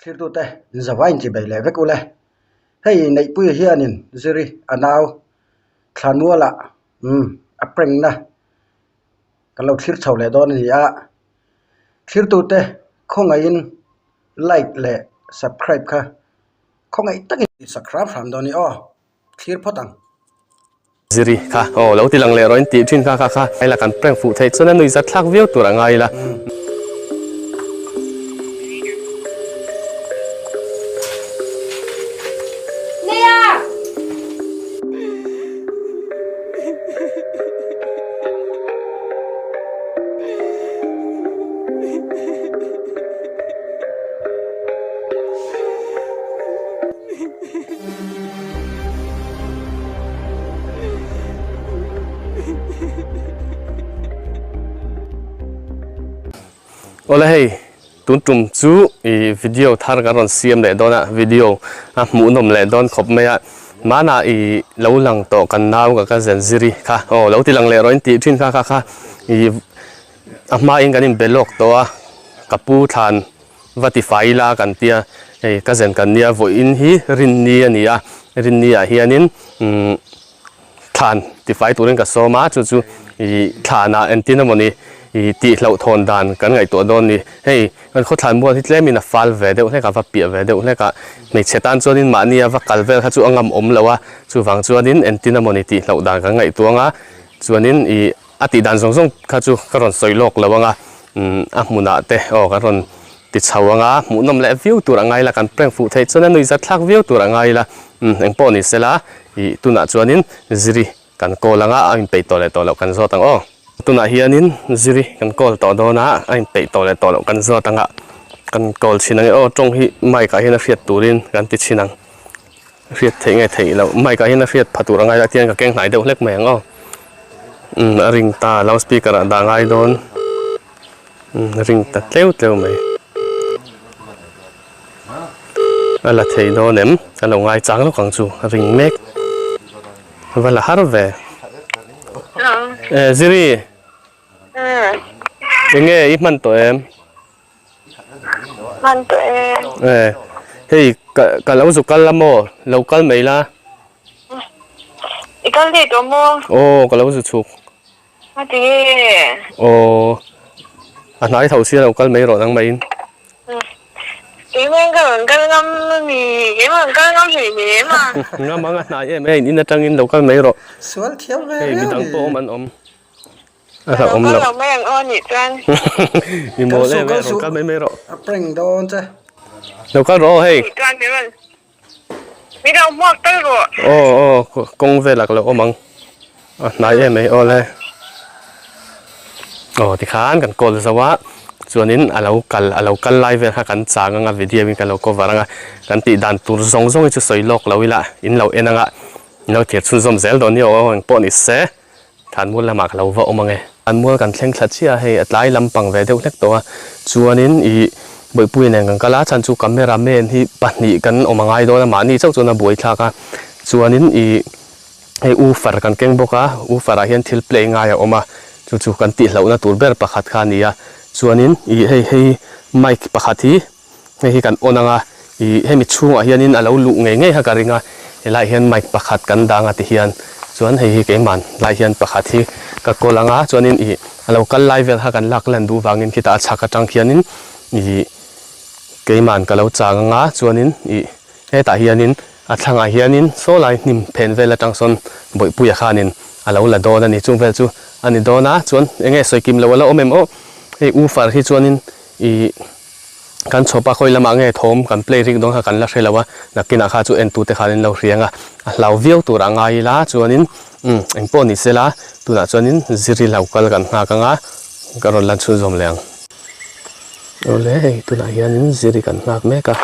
Thlirtute inzavai inchibei leh vek ule. Hei Neihpuia hianin Ziri a nau Thlanmualah umm a prank na kan lo thlir chho leh dawn a ni a. Thlirtute khawngaihin like leh subscribe kha khawngaih takin sak hram hram dawn a ni aw. Thlir phawt ang. Ziri kha aw lo ti lang leh rawh in tih thin kha kha kha ai la kan prank fuh theih chuan a nuih zat thlak viau tur a ngai ila. Awle hei tun tum chu ih video thar kan rawn siam leh dawn a video a hmuh nawm leh dawn khawp mai a hmanah ih lo lang tawh kan nau ka ka zen ziri kha aw lo ti lang leh rawh in tih thin kha kha kha ih a hmain kan inbe lawk tawh a ka pu thlan. Va ti fai ila kan tia, hei ka zen kan nia vawiin hi Rinni a ni a, Rinni ah hianin umm thlan ti fai turin ka sawm a, chu chu ih thlan ah entin emawni ih tih hlauh thawn dan kan ngaihtuah dawn ni. Hei kan khawthlan mual hi tlemin a fal ve deuh hlek a, va piah ve deuh hlek a, hmeichhe tan chuanin mahni a va kal vel kha chu a ngam awm lo a, chuvang chuanin entin emawni tih hlauh dan kan ngaihtuah ang a, chuanin ih. A tih dan zawng zawng kha chu ka rawn sawi lawk lo ang a, a hmunah te aw kan rawn ti chho ang a, hmuhnawm leh viau tur a ngai la, kan prank fuh theih chuan a nuihzat thlak viau tur a ngai la, eng pawh ni sela ih tunah chuanin Ziri kan call ang a, a inpeih tawh leh tawh loh kan zawt ang aw. Tunah hianin Ziri kan call tawh dawn a, a inpeih tawh leh tawh loh kan zawt ang a, kan call chhin ang e aw, tawng hi mic ah hian a hriat turin kan ti chhin ang, hriat theih nge theih loh, mic ah hian a hriat pha tur a ngai la tiang ka keng hnai deuh hlek mai ang aw. Umm a ring ta loud speaker ah dah ngai dawn umm a ring ta tleu tleu mai a la thei dawn em a lo ngai chang lawk ang chu a ring mek va la har ve e Ziri enge i hman tawh em hman tawh e e hei ka ka lo zu kal la maw lo kal mai la. I kal daih tawh maw? Aw, ka lo zu chhuk. A ti nge? Aw, a hnai tho sia lo kal mai rawh nang maiin. Keimah ka rawn kal ngam ami? Keimah rawn kal ngam hlei hle ma. Ngam ang a hnai em em, in atangin lo kal mai rawh. Sual thiam ve Hei riau midang ni. pawh awm an awm. A hlauh awm Lo loh. kal lo mai ang aw nih chuan. I Kal mawl suh em kal em, rawn suh kal mai mai rawh. A prank dawn che. Lo kal rawh aw hei. Nih chuan min rawn Mi lo hmuak tal rawh. Aw aw kawng velah ka lo awm ang. A hnai em mai aw le. Aw tikhan kan call zo a chuanin a lo kal a lo kal lai vel kha kan chang anga video in kan lo cover anga kan tih dan tur zawng zawng hi chu sawi lawk lo ila in lo en anga in lo thlir chhunzawm zel dawn nia aw engpawh ni se. Thlanmual lamah ka lo va awm ang e. Thlanmual kan thleng thla chiah a, hei a tlai lampang ve deuh hlek tawh a, chuanin ih Bawihpuia nen kan kal a, chhan chu camera man hi pahnih kan awm a ngai dawn a, mahni chauh chuan a buai thlak a, chuanin ih hei woofer kan keng bawk a, woofer ah hian thil play ngai a awm a, chu chu kan tihlohna tur ber pakhat kha a ni a, chuanin ih hei hei mic pakhat hi Hei hi kan on anga ih hemi chhungah hianin a lo luh ngei ngei kha ka ring a, helaiah hian mic pakhat kan dang a ti hian chuan hei hi keimah lai hian pakhat hi ka kawl anga chuanin ih a lo kal lai vel kha kan lak lan duh vangin khitah a chhak atang khianin ih keimah ka lo chang anga chuanin ih hetah hianin a thlangah hianin saw lai hnim phen vel atang sawn Bawihpuia khanin a lo la dawn a ni chung vel chu a ni dawn a chuan eng nge sawi kim lo a la awm em aw hei woofer hi chuanin ih. Kan chhawp a khawi lamah nge thawm kan play rik dawn kha kan la hre lo a, nakinah kha chu entute khan in lo hriang a, a hlau viau tur a ngai ila chuanin umm engpawh ni sela tunah chuanin ziri lo kal kan nghak anga ka rawn lan chhunzawm leh ang. Awle hei tunah hianin ziri kan nghak mek a,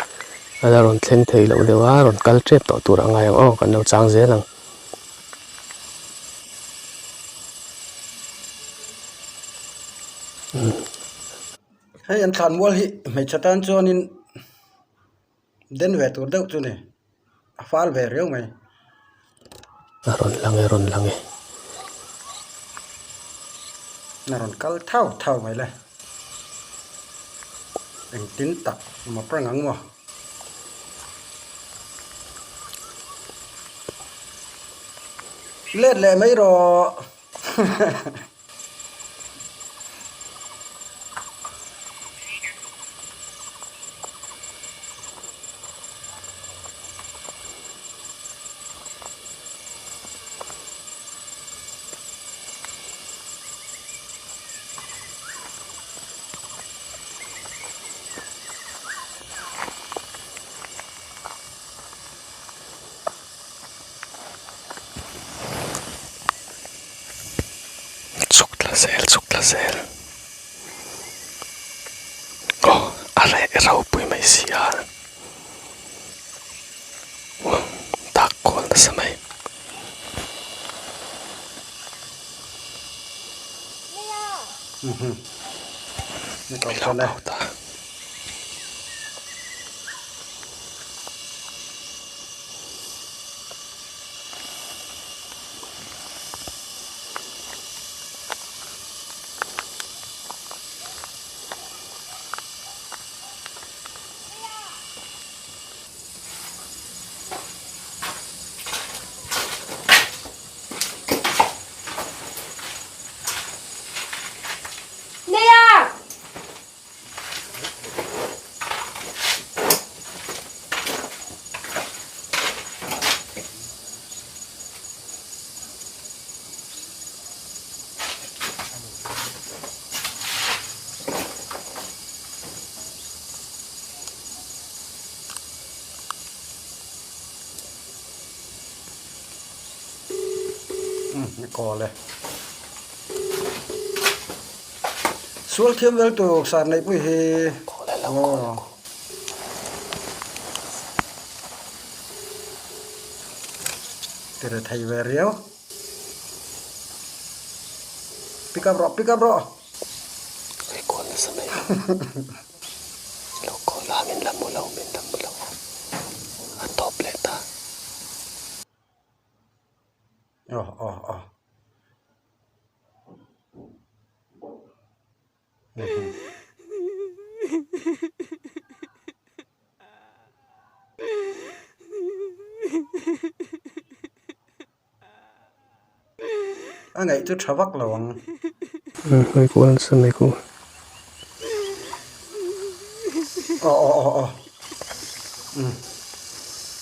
a la rawn thleng thei loh deuh a, rawn kal tep tawh tur a ngai ang aw kan lo chang zel ang. Hei an thlan mual hi hmeichhe tan chuanin den ve tur deuh chu ni a fal ve riau mai. A rawn lang e rawn lang e. A rawn kal thau thau mai le. Engtin tak maw prank ang maw. Let leh mai rawh. Chhuk tla zel chhuk tla zel aw a reh ropui mai si a dak kual nasa mai. Kawl e. Sual thiam vel tur sar neih pui hi. Aw. Tire thei ve riau. Pick up rawh pick up rawh. Hei kawl nasa mai. Lo kawl a min la hmu lo min la hmu lo a tawp leh ta. Aw aw aw. A ngaih chu tha vak lo ang. Hmui kual nasa mai ku. Aw aw aw aw.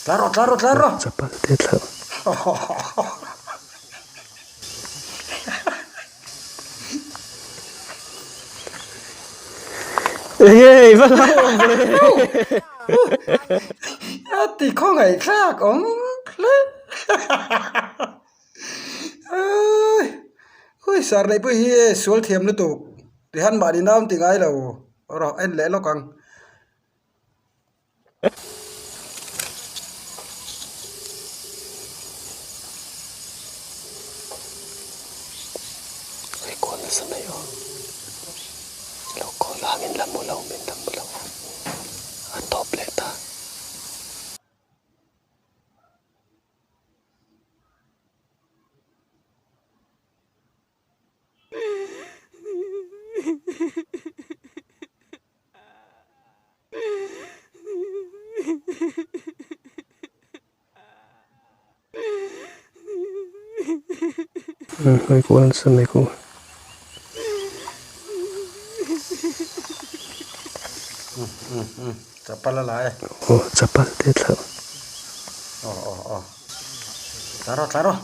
Tlar rawh tlar rawh tlar rawh. Chapal te thla. Enge i va hlau awm ve. A ti khawngaih thlak awm hle. Ui sar neih pawh hi sual thiam lutuk tihian mahni nau an ti ngai lo rawh en leh lawk ang. Hei kawl nasa mai aw lo kawl a min la hmu lo min la hmu lo a tawp leh ta. Hmui kual nasa mai ku. Chapal a la e. Aw chapal te thla. Aw aw aw. Tla rawh tla rawh.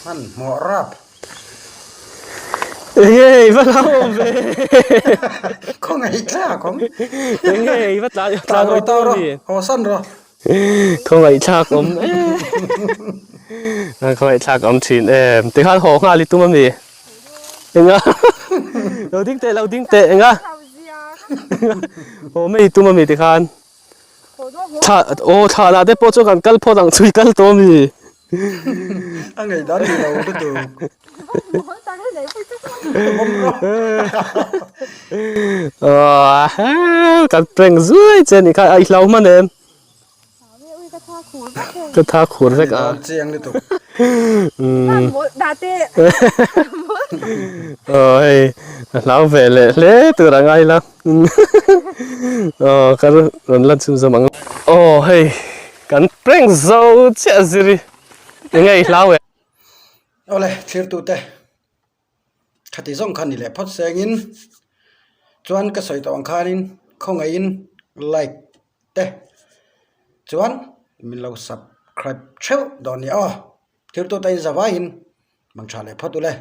Hman hmuah rap. Enge i va hlau awm ve. Khawngaih thlak awm. Enge i va tla tla rawh tau rawh haw san rawh. Khawngaih thlak awm e. Khawngaih thlak awm thin em. Tikhan haw nghal i tum ami. Enga lo ding teh lo ding teh enga. Haw mai i tum ami tikhan. Thla aw thla lah te pawh chuan kan kal phawt ang chui kal tawh ami. A ngei dan ni lo lutuk. Kan prank zuai che anih kha i hlau hman em? Ka tha khur vek a. Chiang lutuk. Aw hei a hlau ve leh hle tur a ngai la. Aw ka rawn lan chhunzawm ang. Aw hei kan prank zo chiah ziri. Enge i hlau e? Awle, thlirtute, khati zawng kha ni leh phawt sengin chuan ka sawi tawh ang khanin khawngaihin like te chuan min lo subscribe theuh dawn nia aw. Thirtute in zavaiin mang tha leh phawt ule.